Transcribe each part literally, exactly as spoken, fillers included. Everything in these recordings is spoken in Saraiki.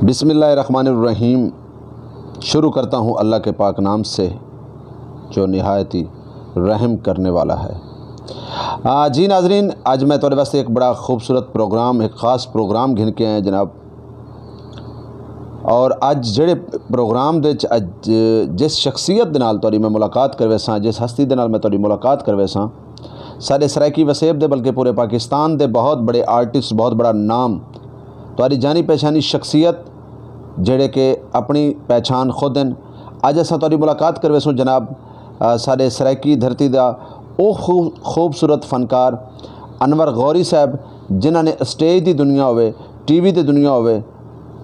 بسم اللہ الرحمن الرحیم۔ شروع کرتا ہوں اللہ کے پاک نام سے، جو نہایت ہی رحم کرنے والا ہے۔ آ، جی ناظرین، اج میں تہاݙے واسطے ایک بڑا خوبصورت پروگرام، ایک خاص پروگرام گھن کے آئے جناب۔ اور اج جڑے پروگرام دے وچ اج جس شخصیت دے نال تہاݙی میں ملاقات کرویساں، جس ہستی دے نال میں تہاݙی ملاقات کرویساں، ساݙے سرائیکی وسیب دے بلکہ پورے پاکستان دے بہت بڑے آرٹسٹ، بہت بڑا نام، تہاݙی جانی پہچانی شخصیت، جڑے کہ اپݨی پہچان خود ہن۔ اج اساں تہاݙی ملاقات کرویسوں جناب، آ، ساݙے سرائیکی دھرتی دا او خو-، خوبصورت فنکار انور غوری صاحب، جنہاں نے اسٹیج دی دنیا ہووے، ٹی وی دی دنیا ہووے،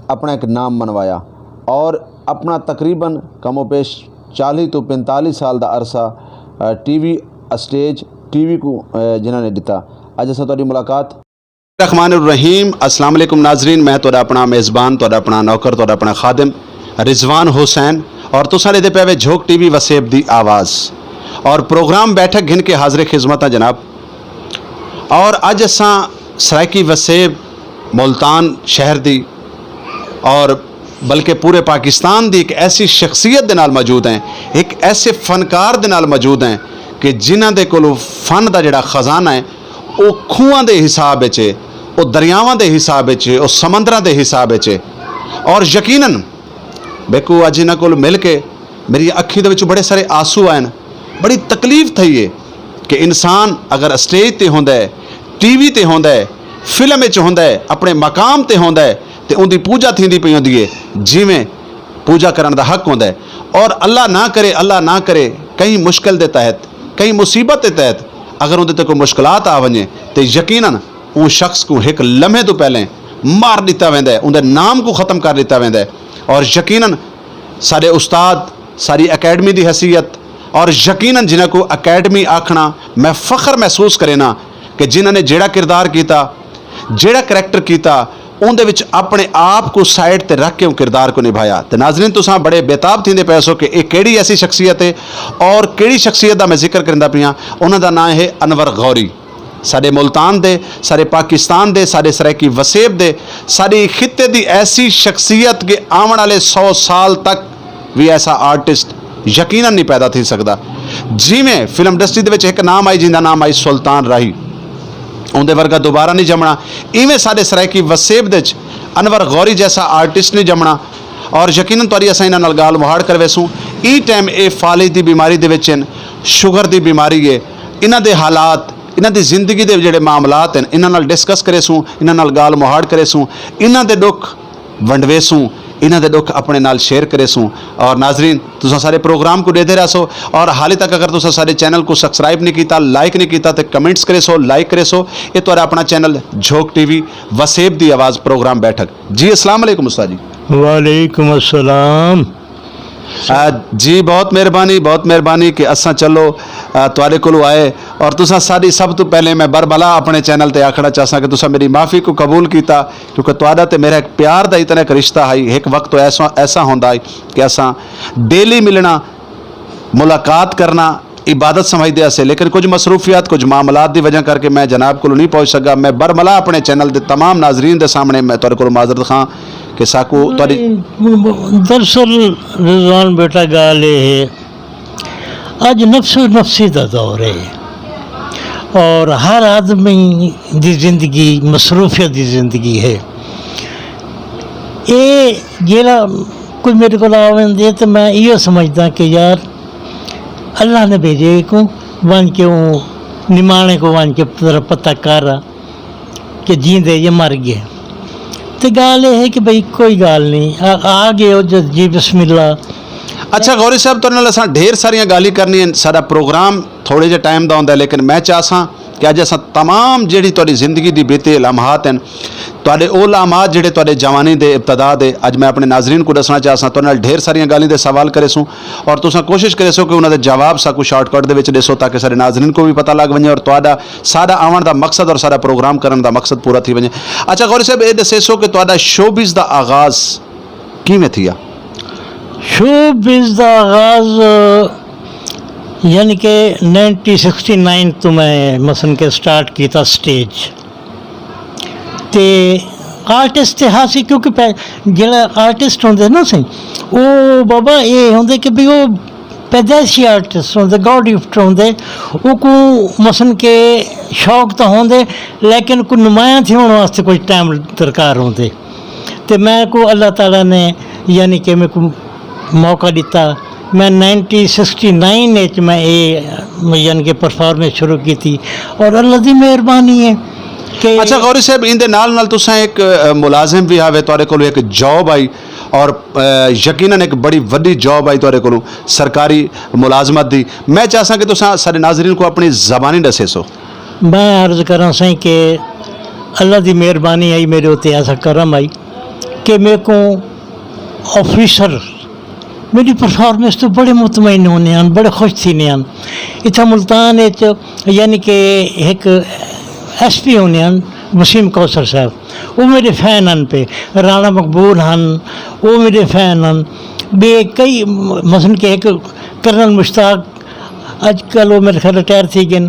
اپݨا ایک نام منوایا اور اپݨا تقریباً کم و پیش چالیہہ توں پینتالیہہ سال دا عرصہ، آ، T V, stage, T V کوں، آ، جنہاں نے ݙتا۔ اج اساں تہاݙی ملاقات۔ الرحمن الرحیم۔ السلام علیکم ناظرین، میں تہاݙا اپݨا میزبان، تہاݙا اپݨا نوکر، تہاݙا اپݨا خادم رضوان حسین، اور تساں ݙیہدے پئے وے جھوک ٹی وی وسیب دی آواز، اور پروگرام بیٹھک گھن کے حاضر خدمت ہاں جناب۔ اور اج اساں سرائیکی وسیب ملتان شہر دی اور بلکہ پورے پاکستان دی ایک ایسی شخصیت دے نال موجود ہیں، ایک ایسے فنکار دے نال موجود ہیں کہ جنہاں دے کولوں فن دا جڑا خزانہ ہے، او کھوہاں دے حساب وچ ہے، او دریاواں دے حساب وچ ہے، او سمندراں دے حساب وچ ہے۔ اور یقیناً میکوں اج انہاں کول مل کے میری اکھیں دے وچ بڑے سارے آنسو آئے، بڑی تکلیف تھئی ہے کہ انسان اگر اسٹیج تے ہوندا ہے، ٹی وی تے ہوندا ہے، فلم وچ ہوندا ہے، اپݨے مقام تے ہوندا ہے، تے اوندی پوجا تھیندی پئی ہوندی ہے، جیویں پوجا کرݨ دا حق ہوندا ہے۔ اور اللہ نہ کرے، اللہ نہ کرے، کہیں مشکل دے تحت، کہیں مصیبت دے تحت اگر اوندے تے کوئی مشکلات آ ونڄے، تے یقیناً اوں شخص کوں ہک لمحے توں پہلے مار ݙتا ویندا ہے، اوندے نام کوں ختم کر ݙتا ویندا ہے۔ اور یقیناً ساݙے استاد، ساݙی اکیڈمی دی حیثیت، اور یقیناً جنہاں کوں اکیڈمی آکھݨا، میں فخر محسوس کرینا کہ جنہاں نے جیڑھا کردار کیتا، جیڑھا کریکٹر کیتا، اوندے وچ اپݨے آپ کوں سائیڈ تے رکھ کے اوں کردار کوں نبھایا۔ تے ناظرین، تساں بڑے بے تاب تھیندے پئے سو کہ اے کیڑھی ایسی شخصیت ہے، اور کیڑھی شخصیت دا میں ذکر کریندا پیاں، انہاں دا ناں ہے انور غوری۔ ساݙے ملتان دے، ساݙے پاکستان دے، ساݙے سرائیکی وسیب دے، ساݙے خطے دی ایسی شخصیت کہ آوݨ والے سو سال تک وی ایسا آرٹسٹ یقیناً نہیں پیدا تھی سڳدا۔ جیویں فلم انڈسٹری دے وچ ہک نام آئی، جیندا نام آئی سلطان راہی، اوندے ورگا دوبارہ نہیں جمنا، ایویں ساݙے سرائیکی وسیب دے وچ انور غوری جیسا آرٹسٹ نہیں جمنا۔ اور یقیناً تہاݙی اساں انہاں نال ڳالھ مہاڑ کرویسوں۔ ایں ٹائم اے فالج دی بیماری دے وچ ہن، شوگر دی بیماری ہے۔ انہاں دے حالات، انہاں دی زندگی دے جڑے معاملات ہیں، انہاں نال ڈسکس کریسوں، انہاں نال ڳالھ مہاڑ کریسوں، انہاں دے ݙکھ ونڈویسوں، انہاں دے ݙکھ اپݨے نال شیئر کریسوں۔ اور ناظرین، تساں سارے پروگرام کوں ݙیہدے رہسو، اور حالی تک اگر تساں سارے چینل کوں سبسکرائب نہیں کیتا، لائک نہیں کیتا تے کمنٹس کریسو، لائک کریسو۔ اے تہاݙا اپݨا چینل جھوک ٹی وی، وسیب دی آواز، پروگرام بیٹھک۔ جی السلام علیکم استاد جی۔ وعلیکم السلام۔ آ، جی بہت مہربانی، بہت مہربانی کہ اساں چلو، آ، تہاݙے کولوں آئے، اور تساں ساݙی سب توں پہلے، میں برملا اپݨے چینل تے آکھݨا چاہساں کہ تساں میری معافی کوں قبول کیتا، کیونکہ تہاݙا تے میرا ایک پیار دا اتنا ایک رشتہ ہئی، ایک وقت ایسا، ایسا ہوندا ہئی کہ اساں ڈیلی ملݨا، ملاقات کرݨا عبادت سمجھدے ہاسے، لیکن کچھ مصروفیات، کچھ معاملات دی وجہ کر کے میں جناب کولوں نہیں پہنچ سڳا۔ میں برملا اپݨے چینل دے تمام ناظرین دے سامݨے میں تہاݙے کولوں معذرت خواں کہ ساکوں تہاݙی دراصل رضوان بیٹا ڳالھ اے ہے، اڄ نفس نفسی دا دور ہے اور ہر آدمی دی زندگی مصروفیت دی زندگی ہے۔ اے جیڑھا کوئی میݙے کول آ ویندے تے میں ایہو سمجھداں کہ یار اللہ نے بھیجے کوں، ونڄ کے اوں نماݨے کوں ونڄ کے ذرا پتہ کر آ کہ جیندے یا مر ڳئے۔ تے ڳالھ اے ہے کہ بھئی کوئی ڳالھ نہیں، آ، آ ڳئے ہو جو جی بسم اللہ۔ اچھا غوری صاحب، تہاݙے نال اساں ڈھیر ساریاں ڳالھیں کرݨیاں ہن، ساݙا پروگرام تھوڑے جے ٹائم دا ہوندا ہے، لیکن میں چاہساں کہ اڄ اساں تمام جیڑھی تہاݙی زندگی دی بیتے لمحات ہن، تہاݙے او لمحات جیڑھے تہاݙے جوانی دے ابتدا دے، اڄ میں اپݨے ناظرین کوں ݙسݨا چاہساں، تہاݙے نال ڈھیر ساریاں ڳالھیں دے سوال کریسوں اور تساں کوشش کریسو کہ انہاں دے جواب ساکوں شارٹ کٹ دے وچ ݙیسو تاکہ ساݙے ناظرین کوں وی پتہ لڳ ونڄے اور تہاݙا، ساݙا آوݨ دا مقصد اور ساݙا پروگرام کرݨ دا مقصد پورا تھی ونڄے۔ اچھا غوری صاحب، اے ݙسیسو کہ تہاݙا شوبز دا آغاز کیویں تھیا؟ شوبز دا آغاز، یعنی کہ نائنٹین سکسٹی نائن توں میں مثلاً کہ سٹارٹ کیتا سٹیج۔ تے آرٹسٹ تے ہاسی، کیونکہ پہ جڑا آرٹسٹ ہوندے نا سائیں، او بابا اے ہوندے کہ بھی او پیدائشی آرٹسٹ ہوندے، گاڈ گفٹ ہوندے۔ اوکوں مثلاً کہ شوق تاں ہوندے، لیکن کوئی نمایاں تھیوݨ واسطے کچھ ٹائم درکار ہوندے۔ تے میں کو اللہ تعالیٰ نے، یعنی کہ میرے کو موقع ݙتا۔ میں نائنٹین سکسٹی نائن وچ میں اے، یعنی کہ پرفارمنس شروع کیتی، اور اللہ دی مہربانی ہے کہ اچھا غوری صاحب، ایندے نال نال تساں ایک، اے، ملازم بھی ہاوے، تہاݙے کولوں ایک جاب آئی، اور، اے، یقیناً ایک بڑی وڈی جاب آئی تہاݙے کولوں، سرکاری ملازمت دی۔ میں چاہساں کہ تساں سارے ناظرین کو اپنی زبانی ݙسیسو۔ میں عرض کراں سائیں کہ اللہ دی مہربانی آئی، میرے اتے ایسا کرم آئی کہ میرے کو آفیسر میری پرفارمنس تو بڑے مطمئن ہوندے ہن، بڑے خوش تھیندے ہن۔ اتھاں ملتان وچ، یعنی کہ، ایک ایس پی ہوندے ہن، وسیم کوثر صاحب، وہ میرے فین ہن پے۔ رانا مقبول ہن، وہ میرے فین ہن۔ ٻئے کئی، مثلاً کہ ایک کرنل مشتاق، اڄ کل وہ میرے خیال ریٹائر تھی ڳئے ہن۔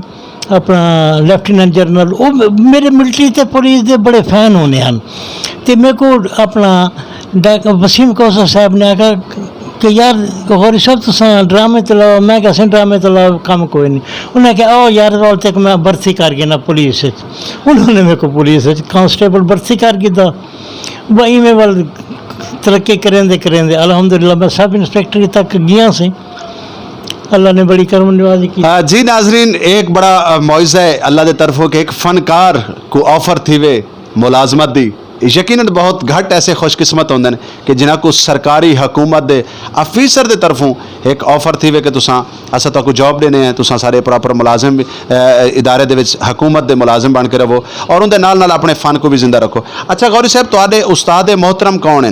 اپݨا لیفٹیننٹ جنرل، او م-، میرے ملٹری تے پولیس دے بڑے فین ہوندے ہن۔ تے میرے کو اپݨا ڈاک-، وسیم کوثر صاحب نے آکھا کہ یار غوری صاحب، تساں ڈرامے تے لاؤ۔ میں کہا سائیں، ڈرامے تے لاؤ، کم کوئی نہیں۔ انہاں کہا، او یار، ول تک میں بھرتی کر گھناں پولیس وچ۔ انہاں نے میرے کو پولیس وچ کانسٹیبل بھرتی کر گھدا۔ وہ ایویں ول ترقی کریندے کریندے الحمدللہ میں سب انسپکٹر تک ڳیا سائیں۔ اللہ نے بڑی کرم نوازی کی۔ آ، جی ناظرین، ایک بڑا، آ، معجزہ ہے اللہ دے طرفوں کہ ایک فنکار کو آفر تھیوے ملازمت دی۔ یقیناً بہت گھٹ ایسے خوش قسمت ہوندے نے کہ جنہاں کو سرکاری حکومت دے آفیسر دے طرفوں ایک آفر تھیوے کہ تساں، اساں تہاکوں جاب ݙینے ہیں، تساں سارے پراپر ملازم، آ، ادارے دے وچ حکومت دے ملازم بݨ کے رہو اور اوندے نال نال اپݨے فن کو بھی زندہ رکھو۔ اچھا غوری صاحب، تہاݙے استاد محترم کون ہیں؟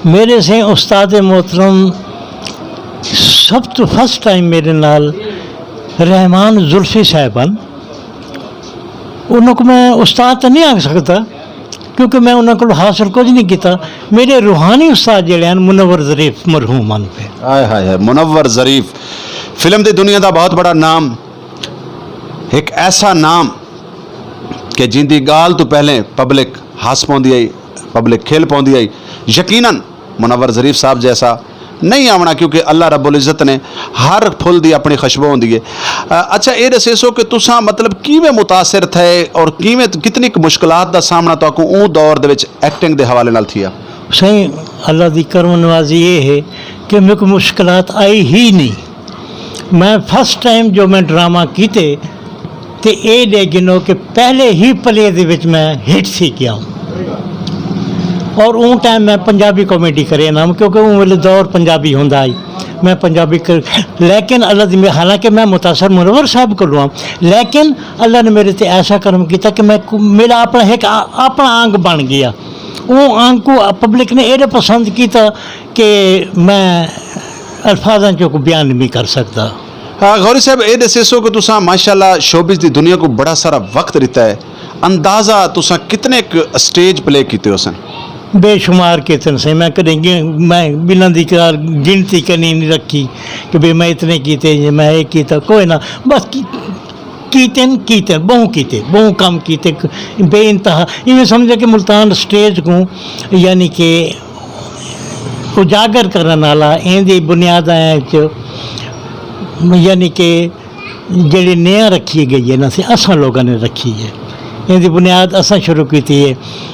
میرے سائیں استاد محترم سب تو فرسٹ ٹائم میرے نال رحمان زلفی صاحب ہن۔ انہاں کو میں استاد تو نہیں آکھ سکدا، کیونکہ میں انہاں کو حاصل کچھ نہیں کیتا۔ میرے روحانی استاد جڑے ہیں منور ظریف مرحوم ہن پے۔ ہائے ہائے ہائے، منور ظریف، فلم دی دنیا دا بہت بڑا نام، ایک ایسا نام کہ جن دی ڳالھ تو پہلے پبلک ہس پوندی آئی، پبلک کھل پوندی آئی۔ یقیناً منور ظریف صاحب جیسا نہیں آوݨا، کیونکہ اللہ رب العزت نے ہر پھل دی اپݨی خوشبو ہوندی ہے۔ آ، اچھا، اے ݙسیسو کہ تساں مطلب کیویں متاثر تھئے اور کیویں، کتنی کُ مشکلات دا سامݨا تہاکوں اوں دور دے وچ ایکٹنگ دے حوالے نال تھیا؟ سائیں، اللہ دی کرم نوازی اے ہے کہ میکوں مشکلات آئی ہی نہیں۔ میں فرسٹ ٹائم جو میں ڈرامہ کیتے، تے اے ݙے گھنو کہ پہلے ہی پلے دے وچ میں ہٹ تھی ڳیا ہوں۔ اور اوں ٹائم میں پنجابی کامیڈی کرے نا، کیونکہ اوں ویلے دور پنجابی ہوندا ہئی۔ میں پنجابی کر، لیکن اللہ دی مہر، حالانکہ میں متاثر منور صاحب کولوں ہاں، لیکن اللہ نے میرے تے ایسا کرم کیتا کہ میں کو، میرا اپݨا ایک آ-، اپݨا انگ بݨ ڳیا۔ اوں انگ کو پبلک نے ایݙا پسند کیتا کہ میں الفاظاں چ کو بیان نہیں کر سکدا۔ ہاں، غوری صاحب، اے ݙسیسو کہ تساں ماشاءاللہ شوبز دی دنیا کو بڑا سارا وقت ݙتا ہے، اندازہ تساں کتنے ک سٹیج پلے کیتے ہوسن؟ بے شمار کیتے سن، میں کدے گن-، میں بلندی کار گنتی کنی نہیں رکھی کہ بھئی میں اتنے کیتے، میں اے کیتا، کوئی نہ، بس کی-، کیتے ن، کیتے ن، ٻہوں کیتے، ٻہوں کم کیتے، بے انتہا۔ ایویں سمجھو کہ ملتان سٹیج کو، یعنی کہ اجاگر کرݨ والا، ایندی بنیاداں وچ، یعنی کہ جیڑھی نیا رکھی ڳئی ہے نا، سے اساں لوکاں نے رکھی ہے۔ ایندی بنیاد اساں شروع کیتی ہے۔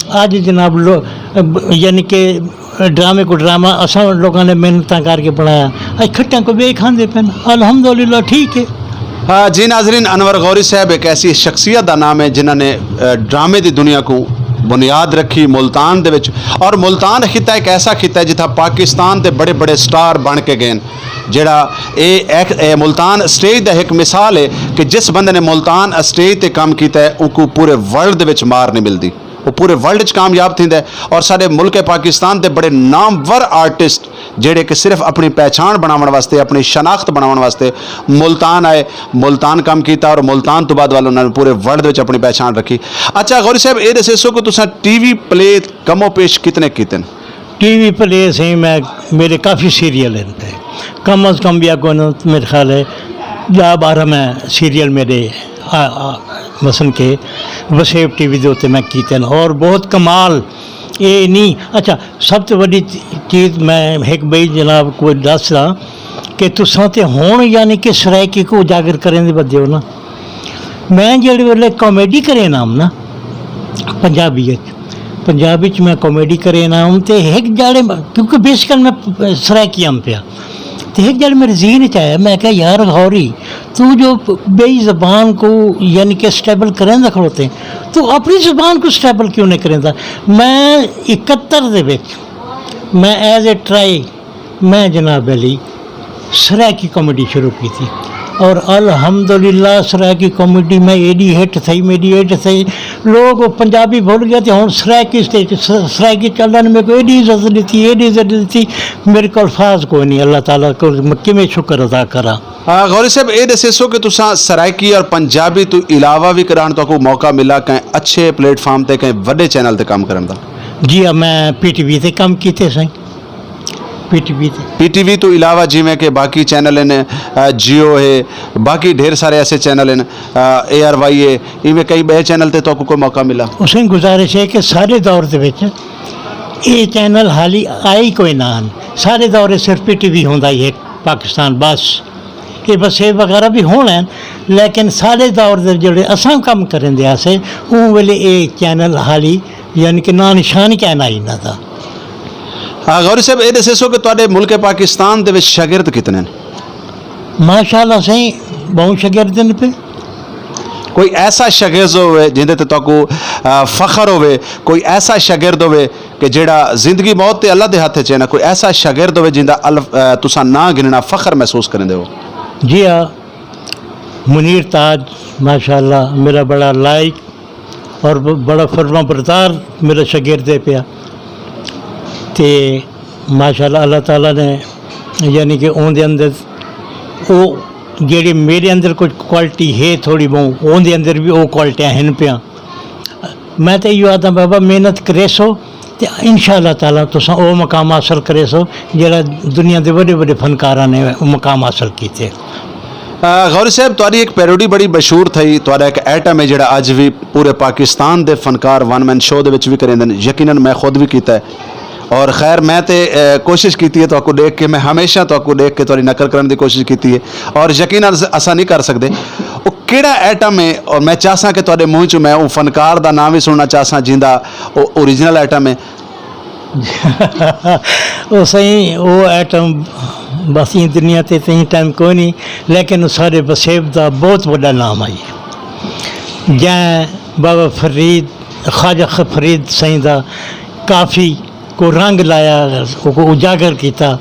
اڄ جناب لو-، یعنی کہ ڈرامے کو ڈرامہ اساں لوکاں نے محنتاں کر کے بݨایا۔ اڄ کھٹیاں کو ٻئے کھاندے پن۔ الحمدللہ، ٹھیک ہے۔ ہاں جی ناظرین، انور غوری صاحب ایک ایسی شخصیت دا نام ہے جنہاں نے، اے، ڈرامے دی دنیا کو بنیاد رکھی ملتان دے وچ۔ اور ملتان خطہ ایک ایسا خطہ ہے جتھاں پاکستان دے بڑے بڑے سٹار بݨ کے ڳئے ہن۔ جیڑھا اے ایک، اے ملتان اسٹیج دا ایک مثال ہے کہ جس بندے نے ملتان اسٹیج تے کم کیتا ہے، اونکوں پورے ورلڈ دے وچ مار نہیں ملدی۔ وہ پورے ورلڈ وچ کامیاب تھیندا ہے۔ اور ساݙے ملک پاکستان دے بڑے نامور آرٹسٹ جیڑھے کہ صرف اپݨی پہچان بݨاوݨ واسطے، اپݨی شناخت بݨاوݨ واسطے ملتان آئے، ملتان کم کیتا اور ملتان تو بعد ول انہاں نے پورے ورلڈ وچ اپݨی پہچان رکھی۔ اچھا غوری صاحب، اے ݙسیسو کہ تساں ٹی وی پلے کم و پیش کتنے کیتے ہیں؟ ٹی وی پلے سائیں میں، میرے کافی سیریل ہیں پے، کم از کم بھی اڳوں میرے خیال ہے ݙاہ ٻارہاں میں سیریل میرے آ، آ، مثلاً کہ وسیب ٹی وی دے اتے میں کیتے ہیں اور بہت کمال۔ اے نہیں، اچھا، سب تو وڈی چیز میں ایک بئی جناب کو دس دا کہ تساں تے ہون یعنی کہ سرائیکی کو اجاگر کریں دے بدے ہو نا۔ میں جڑے ویلے کامیڈی کرے نام نا پنجابی وچ، پنجابی وچ میں کامیڈی کرے نام تے ایک جڑے، کیونکہ بیسکل میں سرائیکی ہم پیا، تے ایک جڑے میرے ذہن وچ آیا، میں کہا یار غوری، تو جو بئی زبان کو یعنی کہ سٹیبل کریں دا کھڑوتے ہیں، تو اپنی زبان کو سٹیبل کیوں نہیں کریں دا؟ میں اکہتر دے وچ میں ایز اے ٹرائی میں جناب علی سرائیکی کامیڈی شروع کی تھی، اور الحمدللہ سرائیکی کامیڈی میں ایڈی ہٹ تھئی، میڈی ہٹ تھئی، لوگ پنجابی بھول گئے تھے، ہن سرائیکی سٹیج، سرائیکی چلن میں کو ایڈی عزت دیتی، ایڈی عزت دیتی، میرے کو الفاظ کوئی نہیں، اللہ تعالیٰ کو میں کیویں شکر ادا کراں۔ آ، غوری صاحب، اے ݙسیسو کہ تساں سرائیکی اور پنجابی توں علاوہ وی کݙاہݨ تہاکوں موقع ملا کہیں اچھے پلیٹ فارم تے، کہیں وݙے چینل تے کم کرݨ دا؟ جی ہاں، میں پی ٹی وی تے کم کیتے سائیں۔ پی ٹی وی تے۔ پی ٹی وی توں علاوہ جیویں کہ باقی چینل ہن، آ، جیو ہے، باقی ڈھیر سارے ایسے چینل ہن، آ، اے آر وائی ہے، ایویں کئی ٻئے چینل تے تہاکوں کوئی موقع ملا؟ حسین، گزارش ہے کہ سارے دور دے وچ اے چینل حالی آئے ہی کوئی نہ ہن۔ سارے دور صرف پی ٹی وی ہوندا ہی ہے پاکستان بس۔ اے وسیب وغیرہ بھی ہوݨ ہن، لیکن سارے دور دے جڑے اساں کم کرن دے آسے، اوں ویلے اے چینل حالی یعنی کہ ناں نشان کائنا ہی نہ تھا۔ آ، غوری صاحب، اے ݙسیسو کہ تہاݙے ملک پاکستان دے وچ شاگرد کتنے ہن؟ ماشاءاللہ سائیں، ٻہوں شاگرد ہن پئے۔ کوئی ایسا شاگرد ہووے جیندے تے تہاکوں، آ، فخر ہووے، کوئی ایسا شاگرد ہووے کہ جیڑھا زندگی موت تے اللہ دے ہتھ اچ ہے نا، کوئی ایسا شاگرد ہووے جیندا الف-، آ، تساں ناں گھنݨا فخر محسوس کریندے ہو؟ جی ہاں، منیر تاج ماشاءاللہ میرا بڑا لائق اور ب-، بڑا فرما بردار میرا شاگرد ہے پیا۔ تے ماشاءاللہ اللہ تعالیٰ نے یعنی کہ اوندے اندر او جیڑھی میرے اندر کچھ کوالٹی ہے تھوڑی بہوں، اوندے اندر بھی او کوالٹیاں ہن پیاں۔ میں تے ایہو آہداں بابا محنت کریسو تے انشاءاللہ تعالیٰ تساں او مقام حاصل کریسو جیڑھا دنیا دے وݙے وݙے فنکاراں نے او مقام حاصل کیتے۔ آ، غوری صاحب، تہاݙی ہک پیروڈی بڑی مشہور تھئی، تہاݙا ہک آئٹم ہے جیڑھا اڄ وی پورے پاکستان دے فنکار ون مین شو دے وچ وی کریندن، یقیناً میں خود وی کیتا ہے۔ اور خیر، میں تے، آ، کوشش کیتی ہے تہاکوں ݙیکھ کے، میں ہمیشہ تہاکوں ݙیکھ کے تہاݙی نقل کرݨ دی کوشش کیتی ہے، اور یقیناً اس-، اساں نہیں کر سڳدے۔ او کیڑھا آئٹم ہے؟ اور میں چاہساں کہ تہاݙے منہ چوں میں او فنکار دا ناں وی سݨنا چاہساں جیندا او اوریجنل آئٹم ہے۔ او سائیں، او آئٹم بس ایں دنیا تے تئیں ٹائم کوئی نہیں، لیکن او ساݙے وسیب دا بہت وݙا نام آئی۔ جیں بابا فرید، خواجہ فرید سائیں دا کافی کو رنگ لایا، او کو اجاگر کیتا،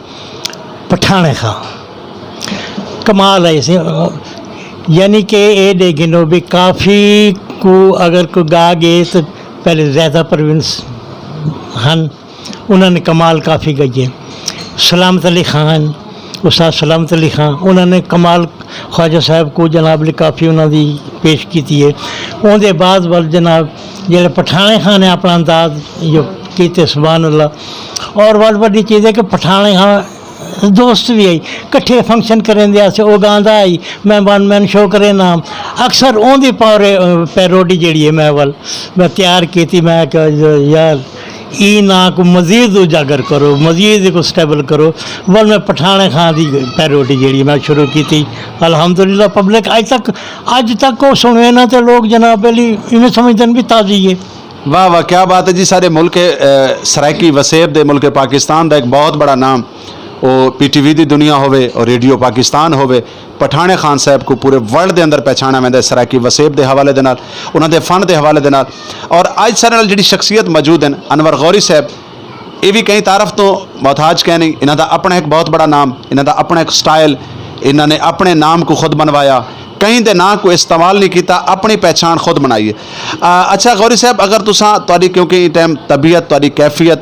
پٹھاݨے خاں۔ کمال ہے اس، یعنی کہ اے ݙے گھنو بھی کافی کو اگر کوئی گا ڳئے تو پہلے زیادہ پروینس ہن، انہاں نے کمال کافی ڳئی ہے۔ سلامت علی خان، استاد سلامت علی خان، انہاں نے کمال خواجہ صاحب کو جناب علی کافی انہاں دی پیش کیتی ہے۔ اون دے بعد ول جناب جیڑھے پٹھاݨے خاں نے اپݨا انداز جو کیتے، سبحان اللہ۔ اور ول وݙی چیز ہے کہ پٹھاݨے خاں دوست بھی آئی، کٹھے فنکشن کریں دے آسے، او گاندا آئی، میں ون مین شو کرے نام۔ اکثر اون دی پاورے، پیروڈی جیڑھی ہے میں ول، میں تیار کیتی، میں کہ یار، ای ناں کو مزید اجاگر کرو، مزید کو سٹیبل کرو۔ ول میں پٹھاݨے خاں دی پیروڈی جیڑھی میں شروع کیتی۔ الحمدللہ پبلک اڄ تک، اڄ تک کو سݨوے نہ تے لوگ جناب علی ایویں سمجھدن بھی تازی ہے۔ واہ واہ، کیا بات ہے جی۔ سارے ملک، آ، سرائیکی وسیب دے ملک پاکستان دا ایک بہت بڑا نام، او پی ٹی وی دی دنیا ہووے اور ریڈیو پاکستان ہووے، پٹھاݨے خان صاحب کو پورے ورلڈ دے اندر پہچانا ویندا ہے سرائیکی وسیب دے حوالے دے نال، انہاں دے فن دے حوالے دے نال۔ اور اج سارے نال جڑی شخصیت موجود ہیں، انور غوری صاحب، اے وی کہیں تعارف تو محتاج کہیں نہیں۔ انہاں دا اپنا ایک بہت بڑا نام، انہاں دا اپنا ایک سٹائل، انہاں نے اپنے نام کو خود بنوایا، کہیں دے نام کو استعمال نہیں کیتا، اپنی پہچان خود بنائی ہے۔ آ، اچھا غوری صاحب، اگر تساں تہاݙی، کیونکہ ایں ٹائم طبیعت، تہاݙی کیفیت،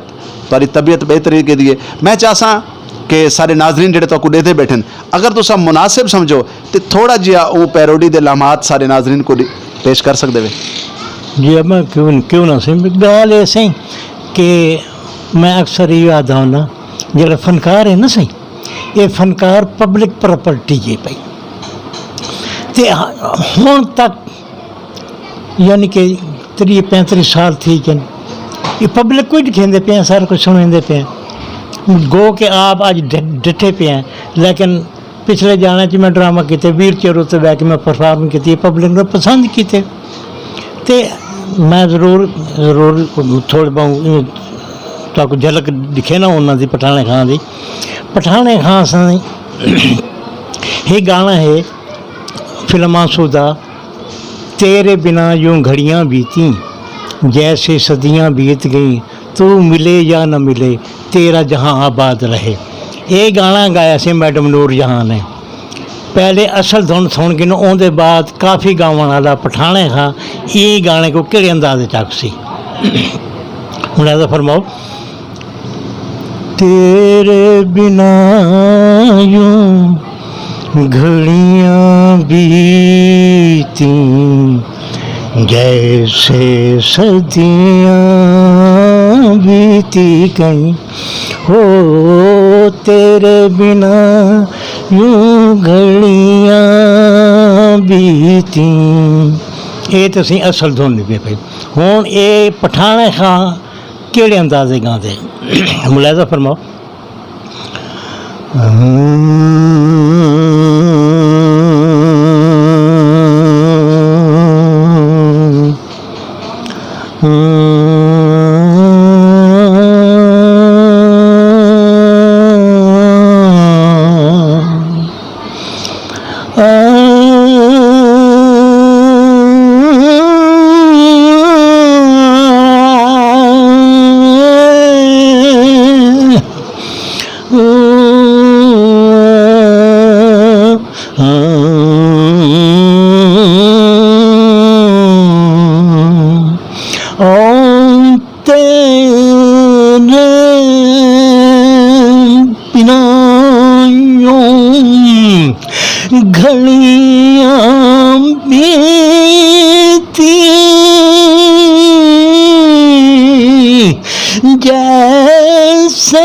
تہاݙی طبیعت بہتری کے لیے، میں چاہساں کہ سارے ناظرین جڑے تہاکوں ݙیہدے بیٹھن، اگر تساں مناسب سمجھو تے تھوڑا جہا اوں پیروڈی دے لمحات سارے ناظرین کو ݙی-، پیش کر سڳدے وے۔ جی میں کیوں، کیوں نہ سائیں، ڳالھ اے سائیں کہ میں اکثر ایہو آہدا ہوناں، جیڑھا فنکار ہے نا سائیں، اے فنکار پبلک پراپرٹی ہے پئی۔ تے ہݨ تک یعنی کہ تریہہ پینتریہہ سال تھی کن یہ پبلک کوئی ڈکھیندے پئے ہیں، سارے کوئی سنویندے پئے ہیں۔ گو کہ آپ اج ڈ- ڈٹھے پئے ہیں، لیکن پچھلے جانے چ میں ڈرامہ کیتے، ویل چیئر اتتے بہ کے میں پرفارم کیتی، پبلک نے پسند کیتے۔ تے میں ضرور ضرور تھوڑے بہت تاکو جھلک دکھے نا انہاں دی، پٹھانے خان دی۔ پٹھانے خان سائیں یہ گانا ہے فلم آنسو دا، تیرے بنا یوں گھڑیاں بیتیں، جیسے صدیاں بیت گئیں، تو ملے یا نہ ملے، تیرا جہاں آباد رہے۔ یہ گانا گایا سی میڈم نور جہاں نے۔ پہلے اصل دھن سن کے اون دے بعد کافی گاون والا پٹھانے خان یہ گانے کو کہڑے انداز چک سی؟ ملاحظہ فرماؤ۔ تیرے بنا یوں گھڑیاں بیتیں، جیسے صدیاں بیتی گئیں، ہو تیرے بنا یوں گھڑیاں بیتیں۔ یہ تو سی اصل دھن پہ پئی۔ ہوں یہ پٹھانے خان کیڑے اندازے گاندے؟ ملاحظہ فرماؤ۔ تیرے بنا یوں گھڑیاں بیتی، جیسے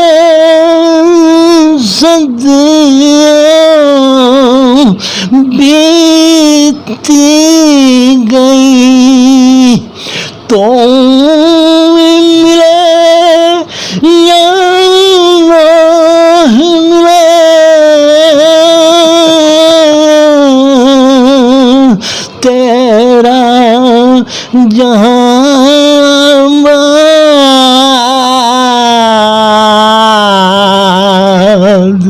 صدیاں بیتی گئی۔ تو ملے یا نہ ملے، تیرا جہاں آباد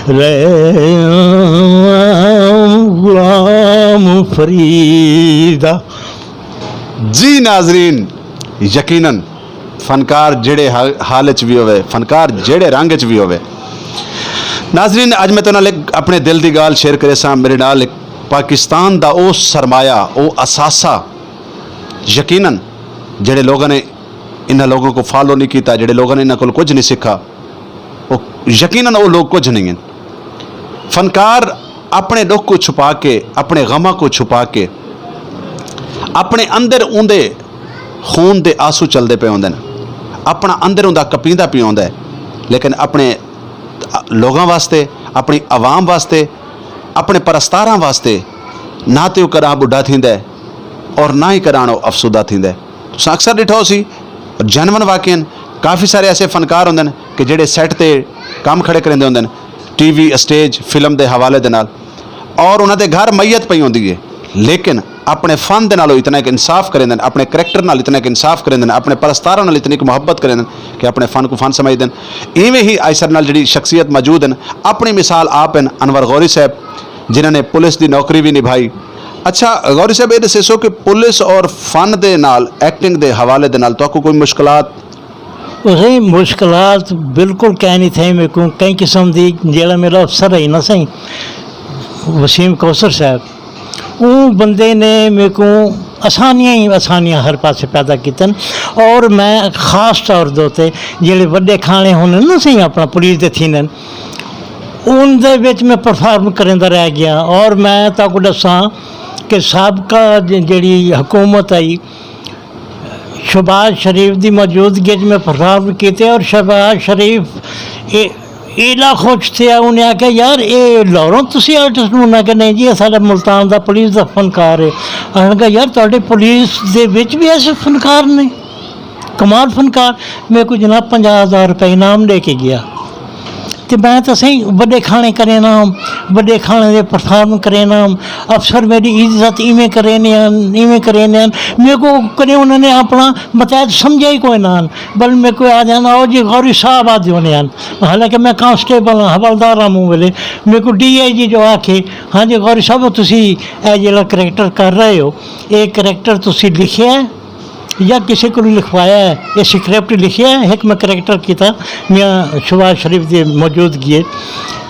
رہے، غلام فریدا۔ جی ناظرین، یقیناً فنکار جڑے حال حال اچ وی ہووے، فنکار جڑے رنگ اچ وی ہووے۔ ناظرین، اج میں تہاڈے نال ہک اپنے دل دی گالھ شیئر کریساں۔ میرے نال ہک پاکستان دا او سرمایہ، او اثاثہ، یقیناً جڑے لوگاں نے انہاں لوگوں کو فالو نہیں کیتا، جڑے لوگاں نے انہاں کول کچھ نہیں سکھا، او یقیناً او لوگ کچھ نہیں ہیں۔ فنکار اپنے ڈکھ کو چھپا کے، اپنے غماں کو چھپا کے، اپنے اندر اوندے خون دے آنسو چلدے پئے ہوندن، اپنا اندر اوندا کپیندا پیا ہوندا ہے، لیکن اپنے لوگاں واسطے، اپنی عوام واسطے، اپنے پرستاراں واسطے نہ تے او کݙاں ٻڈھا تھیندا ہے اور نہ ہی کݙاں او افسردہ تھیندا ہے۔ تساں اکثر ݙٹھا ہوسی، جینون واقعاً کافی سارے ایسے فنکار ہوندن کہ جڑے سیٹ تے کم کھڑے کریندے ہوندن، ٹی وی، اسٹیج، فلم دے حوالے دے نال، اور انہاں دے گھر میت پئی ہوندی ہے، لیکن اپنے فن دے نال او اتنا ایک انصاف کریندن، اپنے کریکٹر نال اتنا ایک انصاف کریندن، اپنے پرستاراں نال اتنی ایک محبت کریندن کہ اپنے فن کو فن سمجھدن۔ ایویں ہی آئی ساݙے نال جڑی شخصیت موجود ہیں، اپنی مثال آپ ہیں، انور غوری صاحب، جنہاں نے پولیس دی نوکری بھی نبھائی۔ اچھا غوری صاحب، یہ دسیسو کہ پولیس اور فن دے نال، ایکٹنگ دے حوالے دے نال تہاکوں کوئی مشکلات؟ اسیں مشکلات بالکل کہیں نہیں تھے میکوں، کہیں قسم دی۔ جیڑا میرا افسر ہے نا سائیں وسیم کوثر صاحب، اوں بندے نے میکوں آسانیاں ہی آسانیاں ہر پاسے پیدا کیتن۔ اور میں خاص طور دے اتے جیڑے وݙے کھانے ہوندن نا سائیں، اپنا پولیس دے تھیندن، ان دے وچ میں پرفارم کریندا رہ گیا۔ اور میں تہاکوں ݙساں کہ سابقہ ج- جیڑی حکومت آئی، شہباز شریف دی موجودگی وچ میں پرفارم کیتے، اور شہباز شریف اے- ایڈا خوش تھیا، انہیں آکھیا، "یار، اے لوروں تسی آرٹسٹ نوں؟" انہاں آکھیا، "نہیں جی، اے ساڈا ملتان دا پولیس دا فنکار ہے۔" انہاں آکھیا، "یار، تہاڈے پولیس دے وچ بھی ایسے فنکار نے؟ کمال فنکار۔" میرے کو جناب پنجاہ ہزار روپے انعام دے کے گیا۔ تے میں تاں سائیں وݙے کھاݨے کرینداں، وݙے کھاݨے دے پرفارم کرینداں، افسر میݙی عزت ایویں کریندے ہن، ایویں کریندے ہن۔ میرے کو کݙیں انہاں نے اپݨا متحد سمجھیا ہی کوئی نہ ہن، بل میرے کو آہدے ہن، "آؤ جی غوری صاحب" آہدے ہوندے ہن، حالانکہ میں کانسٹیبل ہاں، حوالدار ہاں اوں ویلے۔ میرے کو ڈی آئی جی جو آکھے، "ہاں جی غوری صاحب، تسی اے جیڑھا کریکٹر کر رہے ہو، اے کریکٹر تسی لکھیا ہے؟" یا کسے کولوں لکھوایا ہے، اے سکرپٹ لکھیا ہے، ہک میں کریکٹر کیتا، میاں شہباز شریف دی موجودگی ہے۔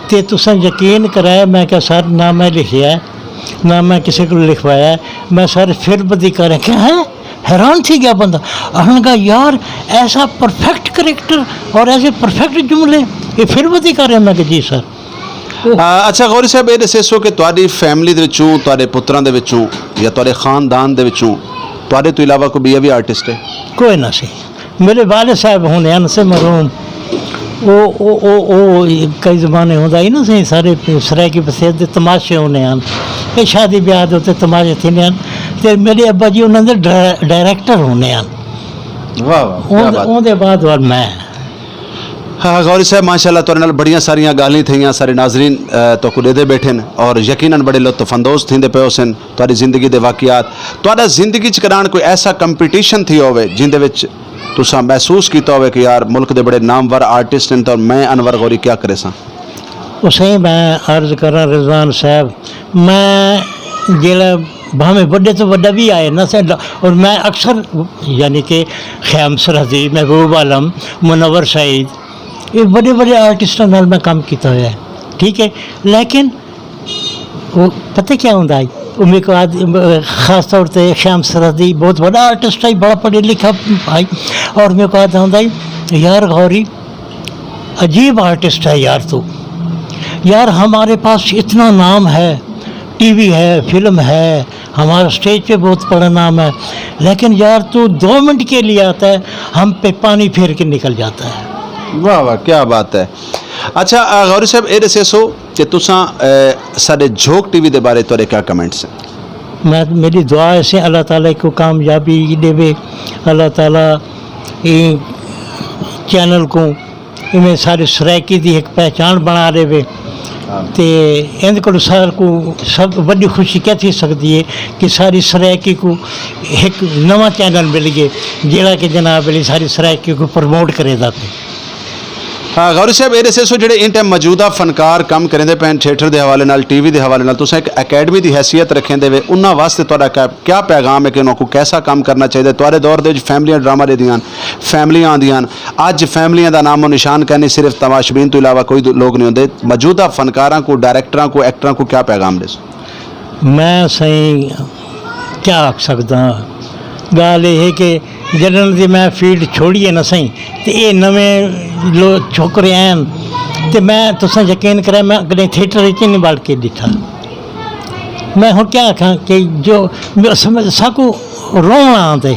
تے تساں یقین کرائے، میں کہا، "سر، نہ میں لکھیا ہے، نہ میں کسے کولوں لکھوایا ہے۔" میں، "سر، فلم دی کر۔" کہا، "ہیں؟" حیران تھی گیا بندہ۔ انہاں کہا، "یار، ایسا پرفیکٹ کریکٹر اور ایسے پرفیکٹ جملے، یہ فلم دی کر رہے ہیں؟" میں کہا، "جی سر۔" آ، اچھا غوری صاحب، اے ݙسیسو کہ تہاݙی فیملی دے وچوں، تہاݙے پتراں دے وچوں یا تہاݙے خاندان دے وچوں تہاݙے توں علاوہ کوئی ٻیا وی آرٹسٹ ہے؟ کوئی نہ سی۔ میرے والد صاحب ہوندے ہن سے مرحوم، او، او، او، او کئی زمانے ہوندا ہی نا سی، سارے سرائیکی پسیت دے تماشے ہوندے ہن۔ اے شادی بیاہ دے اتے تماشے تھیندے ہن۔ تے میرے ابا جی انہاں دے ڈائ-، ڈائریکٹر ہوندے ہن۔ واہ واہ، کیا اون دے، بات۔ اون دے بعد ول میں۔ ہاں، ہاں، غوری صاحب، ماشاءاللہ، تہاݙے نال بڑیاں ساریاں ڳالھیں تھئیاں، سارے ناظرین، آ، تہاکوں ݙیہدے ٻیٹھن اور یقیناً بڑے لطف اندوز تھیندے پئے ہوسن۔ تہاݙی زندگی دے واقعات، تہاݙا زندگی چ کݙاݨ کوئی ایسا کمپٹیشن تھیا ہووے جیندے وچ تساں محسوس کیتا ہووے کہ یار، ملک دے بڑے نامور آرٹسٹ ہن تے میں انور غوری کیا کریساں؟ اسیں میں عرض کراں رضوان صاحب، میں جیڑھا بھاویں وݙے توں وݙا وی آئے نا سئیں، اور میں اکثر، یعنی کہ خیام سرحدی، محبوب عالم، منور سعید، اے وݙے وݙے آرٹسٹاں نال میں کم کیتا ہویا ہے، ٹھیک ہے، لیکن وہ پتہ کیا ہوندا ہے؟ وہ میرے کو آد-، خاص طور تے خیام سرحدی بہت وݙا آرٹسٹ ہے، بڑا پڑھے لکھا بھائی، اور میرے کو آہدا ہوندا ہے، "یار غوری، عجیب آرٹسٹ ہے یار تو، یار ہمارے پاس اتنا نام ہے، ٹی وی ہے، فلم ہے، ہمارا اسٹیج پہ بہت بڑا نام ہے، لیکن یار تو دو منٹ کے لیے آتا ہے، ہم پہ پانی پھیر کے نکل جاتا ہے۔" واہ واہ، کیا بات ہے۔ اچھا، آ، غوری صاحب، اے ݙسیسو کہ تساں، اے، ساݙے جھوک ٹی وی دے بارے تہاݙے کیا کمنٹس ہیں؟ میں، میری دعا ہے سے اللہ تعالیٰ کو کامیابی ݙیوے، اللہ تعالیٰ ایں چینل کو ایویں سارے سرائیکی دی ہک پہچان بݨا ݙیوے۔ تے ایندے کولوں ساݙے کوں سب وݙی خوشی کیا تھی سڳدی ہے کہ ساری سرائیکی کوں ہک نواں چینل مل ڳئے، جیڑھا کہ جناب علی ساری سرائیکی کوں پروموٹ کریندا پئے۔ ہاں، غوری صاحب، اے ݙسیسو جیڑھے ایں ٹائم موجودہ فنکار کم کریندے پئے ہن تھیٹر دے حوالے نال، ٹی وی دے حوالے نال، تساں ہک اکیڈمی دی حیثیت رکھیندے وے، انہاں واسطے تہاݙا کیا، کیا پیغام ہے کہ انہاں کوں کیسا کم کرنا چاہیدا ہے؟ تہاݙے دور دے وچ فیملیاں ڈرامہ ݙیہدیاں ہن، فیملیاں آندیاں ہن، اڄ فیملیاں دا نام و نشان کائنی، صرف تماشبین توں علاوہ کوئی دو-، لوگ نہیں ہوندے۔ موجودہ فنکاراں کوں، ڈائریکٹراں کوں، ایکٹراں کوں کیا پیغام ݙیسو؟ میں سائیں کیا آکھ سڳدا ہاں؟ ڳالھ اے ہے کہ جݙݨ دی میں فیلڈ چھوڑی ہے نا سائیں، تے اے نویں لو-، چھوکرے آئن، تے میں، تساں یقین کرے، میں کݙیں تھیٹر وچ نہیں وڑ کے ݙٹھا۔ میں ہݨ کیا آکھاں کہ جو ساکوں رووݨ آندے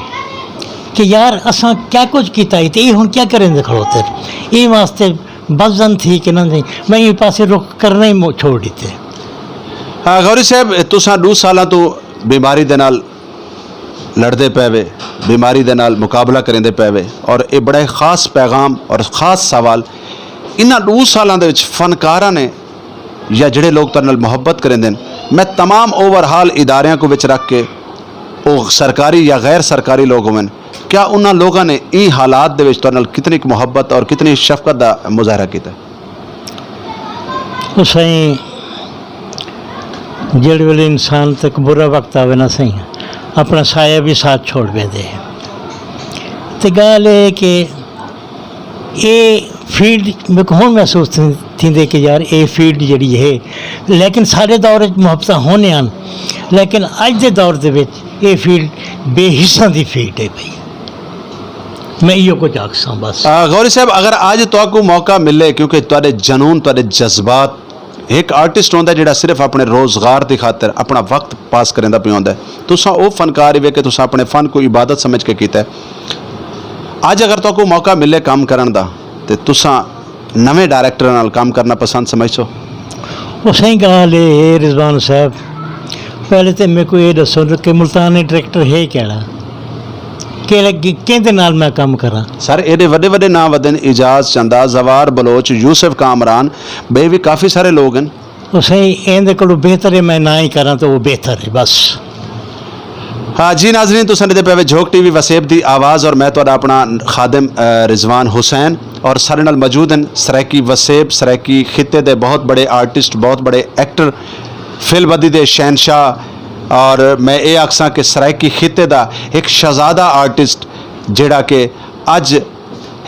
کہ یار اساں کیا کچھ کیتا ہی تے اے ہݨ کیا کریندے کھڑوتے۔ ایں واسطے بزن تھی کہ نہ تھی، میں ایں پاسے رخ کرݨا ہی مو-، چھوڑ ݙتے۔ ہاں، غوری صاحب، تساں ݙو سالاں توں بیماری دے نال لڑدے پئے وے، بیماری دے نال مقابلہ کریندے پئے وے، اور اے بڑا ہی خاص پیغام اور خاص سوال، انہاں ݙو سالاں دے وچ فنکاراں نے یا جڑے لوگ تہاݙے نال محبت کریندے ہن، میں تمام اوور آل اداریاں کوں وچ رکھ کے، او سرکاری یا غیر سرکاری لوگ ہوون، کیا انہاں لوگاں نے ایں حالات دے وچ تہاݙے نال کتنی کُ محبت اور کتنی شفقت دا مظاہرہ کیتا ہے؟ او سائیں، جیڑھے ویلے انسان تے ہک برا وقت آوے نا سائیں، اپݨا سایہ وی ساتھ چھوڑ ویندے۔ تے ڳالھ اے کہ اے فیلڈ میکوں ہݨ محسوس تھی-، تھیندے کہ یار اے فیلڈ جیڑھی ہے، لیکن ساݙے دور وچ محبتاں ہوندیاں ہن، لیکن اڄ دے دور دے وچ اے فیلڈ بے حساں دی فیلڈ ہے بھئی۔ میں ایہو کچھ آکھساں بس۔ آ، غوری صاحب، اگر اڄ تہاکوں موقع ملے، کیونکہ تہاݙے جنون، تہاݙے جذبات، ہک آرٹسٹ ہوندا ہے جیڑھا صرف اپݨے روزگار دی خاطر اپݨا وقت پاس کریندا پیا ہوندا ہے۔ تساں او فنکار ہیوے کہ تساں اپݨے فن کوں عبادت سمجھ کے کیتا ہے۔ اڄ اگر تہاکوں موقع ملے کم کرݨ دا، تے تساں نویں ڈائریکٹر نال کم کرنا پسند سمجھسو؟ او سائیں، ڳالھ اے ہے رضوان صاحب، پہلے تے میکوں اے ݙسو کہ ملتان ڈائریکٹر ہے کیڑھا؟ کیڑھے، کیندے نال میں کم کراں؟ سر، ایݙے وݙے وݙے ناں ودن، اعجاز چندہ، زوار بلوچ، یوسف کامران، ٻئے وی کافی سارے لوگ ہن۔ او سائیں، ایندے کولوں بہتر ہے میں نہ ہی کراں تو وہ بہتر ہے بس۔ ہاں جی ناظرین، تساں ݙیہدے پئے وے جھوک ٹی وی وسیب دی آواز، اور میں تہاݙا اپݨا خادم، اے، رضوان حسین، اور ساݙے نال موجود ہن سرائیکی وسیب، سرائیکی خطے دے بہت بڑے آرٹسٹ، بہت بڑے ایکٹر، فلم ودی دے شہنشاہ، اور میں اے آکھساں کہ سرائیکی خطے دا ہک شہزادہ آرٹسٹ، جیڑھا کہ اڄ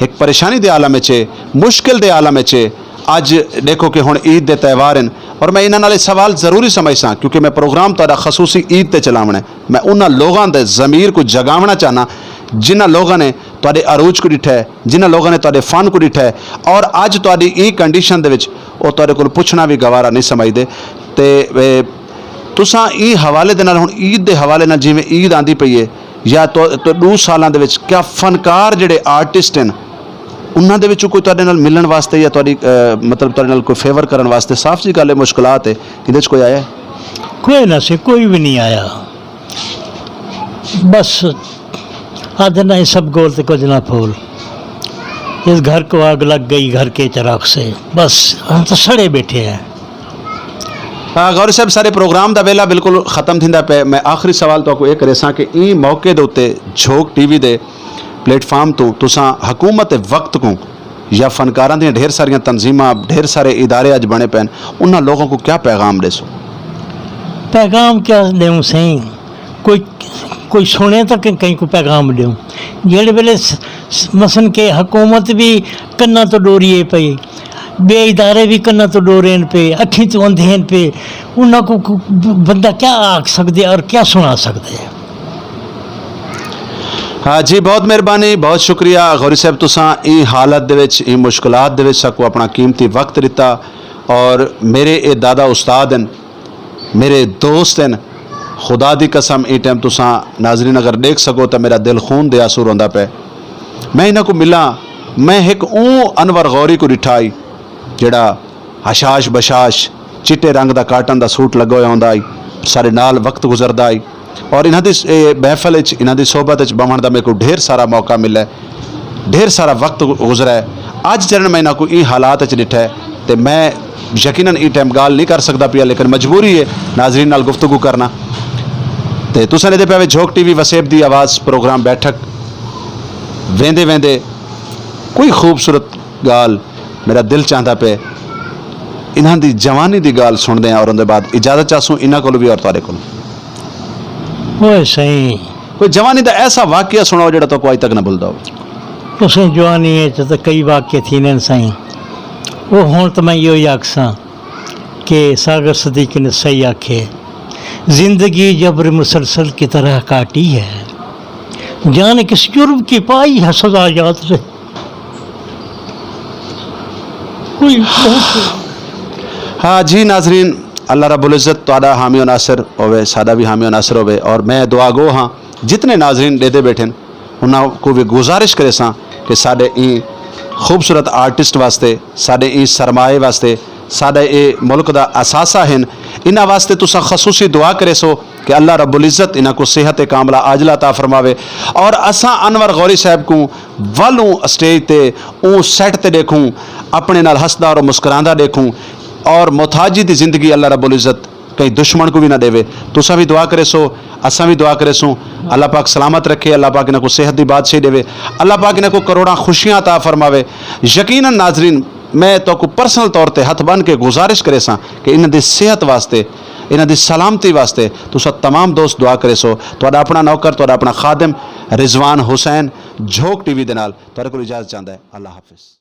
ہک پریشانی دے عالم اچ ہے، مشکل دے عالم اچ ہے۔ اڄ ݙیکھو کہ ہݨ عید دے تہوار ہن، اور میں انہاں نال اے سوال ضروری سمجھساں، کیونکہ میں پروگرام تہاݙا خصوصی عید تے چلاوݨا ہے۔ میں انہاں لوگاں دے ضمیر کوں جگاوݨا چاہنا، جنہاں لوگاں نے تہاݙے عروج کوں ݙٹھا ہے، جنہاں لوگاں نے تہاݙے فن کوں ݙٹھا ہے، اور اڄ تہاݙی ایں کنڈیشن دے وچ او تہاݙے کول پچھݨا وی گوارا نہیں سمجھدے۔ تے، اے، تساں ایں حوالے دے نال، ہݨ عید دے حوالے نال، جیویں عید آندی پئی ہے، یا تو، تو ݙو سالاں دے وچ کیا فنکار جیڑھے آرٹسٹ ہن، انہاں دے وچوں کوئی تہاݙے نال ملݨ واسطے یا تہاݙی، اے، مطلب تہاݙے نال کوئی فیور کرݨ واسطے؟ صاف جی ڳالھ ہے، مشکلات ہے، ایندے وچ کوئی آیا ہے؟ کوئی نہ سی، کوئی بھی نہیں آیا۔ بس آدھے نہ، اے سب ڳول تے کجھ نہ پھول، اس گھر کو آگ لگ گئی، گھر کے چراغ سے۔ بس ہم تو سڑے بیٹھے ہیں۔ ہاں، غوری صاحب، سارے پروگرام دا ویلا بالکل ختم تھیندا پئے۔ میں آخری سوال تہاکوں اے کریساں کہ ایں موقع دے اتے جھوک ٹی وی دے پلیٹ فارم توں تساں حکومت وقت کوں یا فنکاراں دیاں ڈھیر ساریاں تنظیماں، ڈھیر سارے ادارے اڄ بݨے پئن، انہاں لوگوں کوں کیا پیغام ݙیسو؟ پیغام کیا ݙیوں سائیں؟ کوئی، کوئی سُݨے تاں کہ کہیں کوں پیغام ݙیوں۔ جیڑھے ویلے س-، س-، مثلاً کہ حکومت بھی کناں توں ݙوریے پئی، ٻئے ادارے بھی کناں توں ݙورین پئے، اکھیں توں اندھین پئے، انہاں کوں، کوں بندہ کیا آکھ سڳدے اور کیا سُݨا سڳدے؟ ہاں جی، بہت مہربانی، بہت شکریہ غوری صاحب، تساں ایں حالت دے وچ، ایں مشکلات دے وچ ساکوں اپݨا قیمتی وقت ݙتا، اور میرے اے دادا استاد ہن، میرے دوست ہن۔ خدا دی قسم، ایں ٹائم تساں ناظرین اگر ݙیکھ سڳو تاں میرا دل خون دے آنسو روندا پئے۔ میں انہاں کوں ملاں، میں ہک اوں انور غوری کوں ݙٹھا ہئی جیڑھا حشاش بشاش چٹے رنگ دا کاٹن دا سوٹ لڳا ہویا ہوندا ہئی، ساݙے نال وقت گزردا ہئی، اور انہاں دی س-، اے محفل اچ، انہاں دی صحبت اچ بہوݨ دا میکوں ڈھیر سارا موقع ملا ہے، ڈھیر سارا وقت گزرا ہے۔ اڄ جݙݨ میں انہاں کوں ایں حالات اچ ݙٹھا ہے تے میں یقیناً ایں ٹائم ڳالھ نہیں کر سڳدا پیا، لیکن مجبوری ہے ناظرین نال گفتگو کرݨا۔ تے تساں ݙیہدے پئے وے جھوک ٹی وی وسیب دی آواز پروگرام بیٹھک، ویندے ویندے کوئی خوبصورت ڳالھ، میرا دل چاہندا پئے انہاں دی جوانی دی ڳالھ سُݨدے ہیں، اور اوندے بعد اجازت چاہسوں انہاں کولوں بھی اور تہاݙے کولوں۔ اوئے سائیں۔ کوئی جوانی دا ایسا واقعہ سُݨاؤ جیڑھا تہاکوں اڄ تک نہ بھلدا ہووے۔ تسیں جوانی اچ تاں کئی واقعے تھیندے ہن سائیں، او ہݨ تاں میں ایہو ہی آکھساں کہ ساگر صدیقی نے صحیح آکھے، زندگی جبر مسلسل کی طرح کاٹی ہے، جانے کس جرم کی پائی ہے سزا یاد رہے۔ کوئی بہت ہاں جی ناظرین، اللہ رب العزت تہاݙا حامی و ناصر ہووے، ساݙا وی حامی و ناصر ہووے، اور میں دعا گو ہاں جتنے ناظرین ݙیہدے بیٹھن، انہاں کوں وی گزارش کریساں کہ ساݙے ایں خوبصورت آرٹسٹ واسطے، ساݙے ایں سرمائے واسطے، ساݙے اے ملک دا اثاثہ ہن، انہاں واسطے تساں خصوصی دعا کریسو کہ اللہ رب العزت انہاں کوں صحت کاملہ عاجلہ عطا فرماوے، اور اساں انور غوری صاحب کوں ول اوں اسٹیج تے، اوں سیٹ تے ݙیکھوں، اپݨے نال ہسدا اور مسکراندا ݙیکھوں، اور محتاجی دی زندگی اللہ رب العزت کہیں دشمن کوں وی نہ ݙیوے۔ تساں وی دعا کریسو، اساں وی دعا کریسوں۔ اللہ پاک سلامت رکھے، اللہ پاک انہاں کوں صحت دی بادشاہی ݙیوے، اللہ پاک انہاں کوں کروڑاں خوشیاں عطا فرماوے۔ یقیناً ناظرین، میں تہاکوں پرسنل طور تے ہتھ بن کے گزارش کریساں کہ انہاں دی صحت واسطے، انہاں دی سلامتی واسطے تساں تمام دوست دعا کریسو۔ تہاݙا اپݨا نوکر، تہاݙا اپݨا خادم رضوان حسین، جھوک ٹی وی دے نال تہاݙے کول اجازت چاہندا ہے۔ اللہ حافظ۔